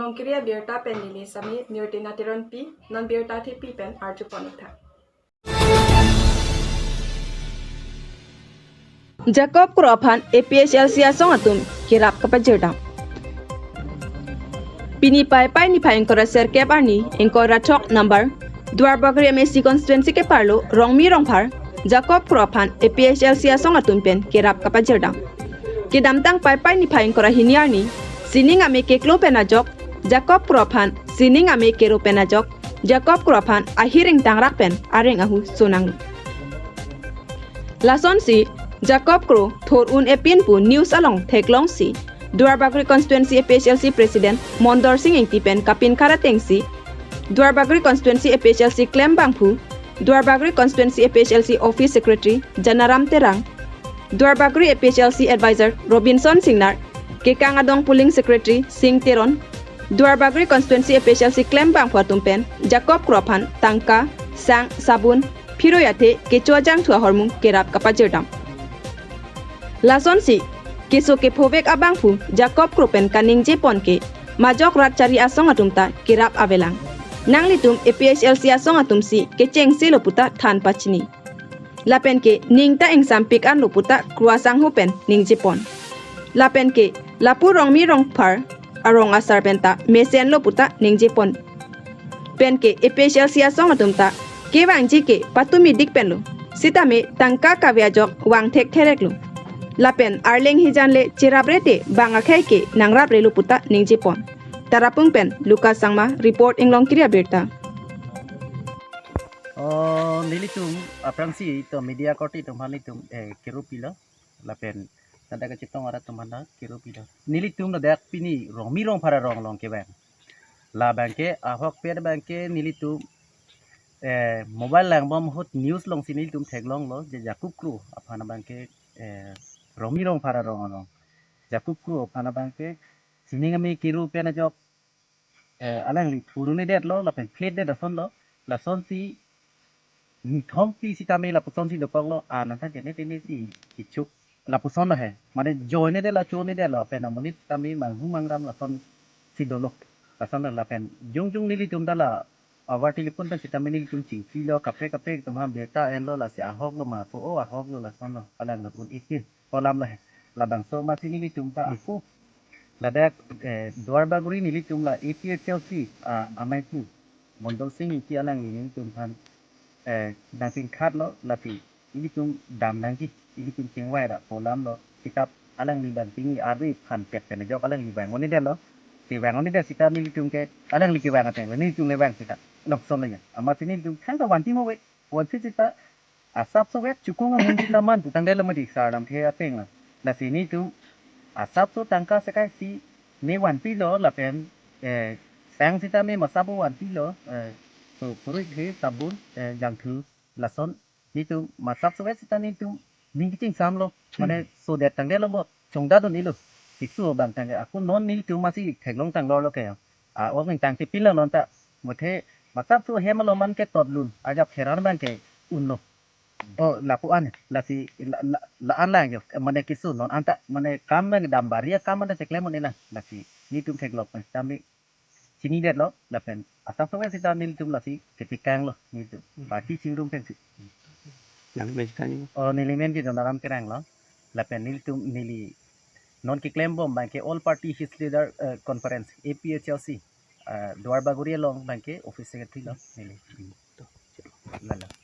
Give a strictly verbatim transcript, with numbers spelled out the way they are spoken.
Ongkiri abirta pen neli sami Mirtina Teronpi, non birta thepi pen arju pon ik tha. Jacob Kro aphan A P H L C asong atum kerap kapajirdam. Pini Paipai niphai ingkoi ra sirkep arni ingkoi ra throk number Duarbagori M A C constituency keparlo Rongmi Rongphar Jacob Kro aphan A P H L C asong atum pen kerap kapajirdam. Kedamtang Paipai niphai ingkoi ra hini arni sining ame keklo pen ajok Jacob Kro aphan sining ame kero pen ajok Jacob Kro aphan ahir ingtangrak pen areng ahu sonang. Lasonsi Jacob Kro thor un-e pin pu news along theklongsi Duarbagori constituency A P H L C president Mondor Sing Ingti pen kapinkhat atengsi Duarbagori constituency A P H L C klembang phu Duarbagori constituency A P H L C office secretary Janaram Terang, Duarbagori A P H L C advisor Robinson Singnar, Kekang Adong polling secretary Sing Teron, Duarbagori constituency A P H L C klembang phu atum pen Jacob Kro aphan tangka, sang, sabun, phiroi athe kecho ajangthu ahormu kerap kapajirdam. Lasonsi keso kephovek abangphu Jacob Kro pen kaningje pon ke majok rat chari asong atum ta kerap avelang. Nanglitum A P H L C asong atumsi kechengsi lo puta than pachini. Lapen ke ning ta ingsampik an lo puta Kro asangho pen ningje pon. Lapen ke lapu Rongmi Rongphar arong asar pen ta mesen lo puta ningje pon. Pen ke A P H L C asong atum ta kevangji ke patumi dik pen lo. Sitame tangka kave ajok vang thekthe rek lo. Lapen arleng hijan le cherap re te bang akhei ke nangrap re lo puta ningje pon. Tarapung pen Lucas Sangma report, Inglongkiri abirta. Oh, nelitum aphrangsi to media korte atum aphan nelitum, eh, kero pilo. Lapen ladak kachetong arat atum aphan ta kero pilo. Nelitum ladak pini Rongmi Rongphar arong along kevang. Labang ke ahokpet abang ke nelitum, eh, mobile langbom ahut news alongsi nelitum theklonglo je Jacob Kro aphan abang ke, eh, Rongmi Rongphar arong along Jacob Kro aphan abang ke sining ame kero pen ajok, eh, alangli thur un-edetlo lapen phletdet asonlo. Lasonsi nithom pi sitame lapusonsi dokoklo, ah, nangthan kene tene si kichuk lapusonlo he. Mane join-edet la cho-edet lo pen amonit tame manghu mangram lasonsi dolo. Lasonlo lapen jongjong nelitum ta la avar telephone pen sitame nelitum chingkilo, kaprek kaprek atum aphan birta enlo, lasi ahok lo ma pu, oh, ahok lo, lasonlo, alang lo un-e ke pu alam lo he. Labangso amatsi nelitum ta ako ladak, eh, Duarbagori nelitum la A P H L C, ah, amei pu Mondol Sing Ingti alangli nelitum aphan, eh, nangpinkhatlo, lasi ilitum dam nangji, ilitum chingvai ra pu alam lo. Sitame alangli abang pini arve aphan pet pen ajok alangli vang un-edetlo. Si vang un-edet sita nelitum ke alangli kevang ateng nelitum le vang sita. Nokson le ya. Amatsi nelitum thangta vanpi mo ve. Vanpi sita asapso vek chukung amun sita man pu tangdetlo mati sar lamthe ateng lo. Lasi nelitum asapso tangka sekai si me vanpilo lapen, eh, sang sitame masap vanpilo, eh, so phiroi athe sabun, eh, jangthu lason nelitum masapso vek sita nelitum ning kachingsamlo. Mane so det tangdetlo bo chongda dun-elo. Kisu abang tangdet ako non nelitum amatsi theklong tanglo lo ke. Ah, ok ning tangte pilo non ta. Muthe masapso hem alo man ke tot lun. Ajap heran abang ke unlo. Oh, lapu an, lasi la, la, la-an lang jo. Mane kisu non anta, mane kam abang dam bari akam anta cheklem un-e lang. Lasi nelitum theklong, eh, tame chinidetlo, lapen asapso vek sita nelitum lasi ketikanglo nelitum. Hmm. Party chingrum pensi. Nang men sita ni? Oh, neli men ke Jonaram Terang lo. Lapen nelitum neli non keklembom abang ke All Party Hill Leader, eh, Conference, A P H L C, eh, Duarbagori along abang ke office secretary lo neli. Lalo.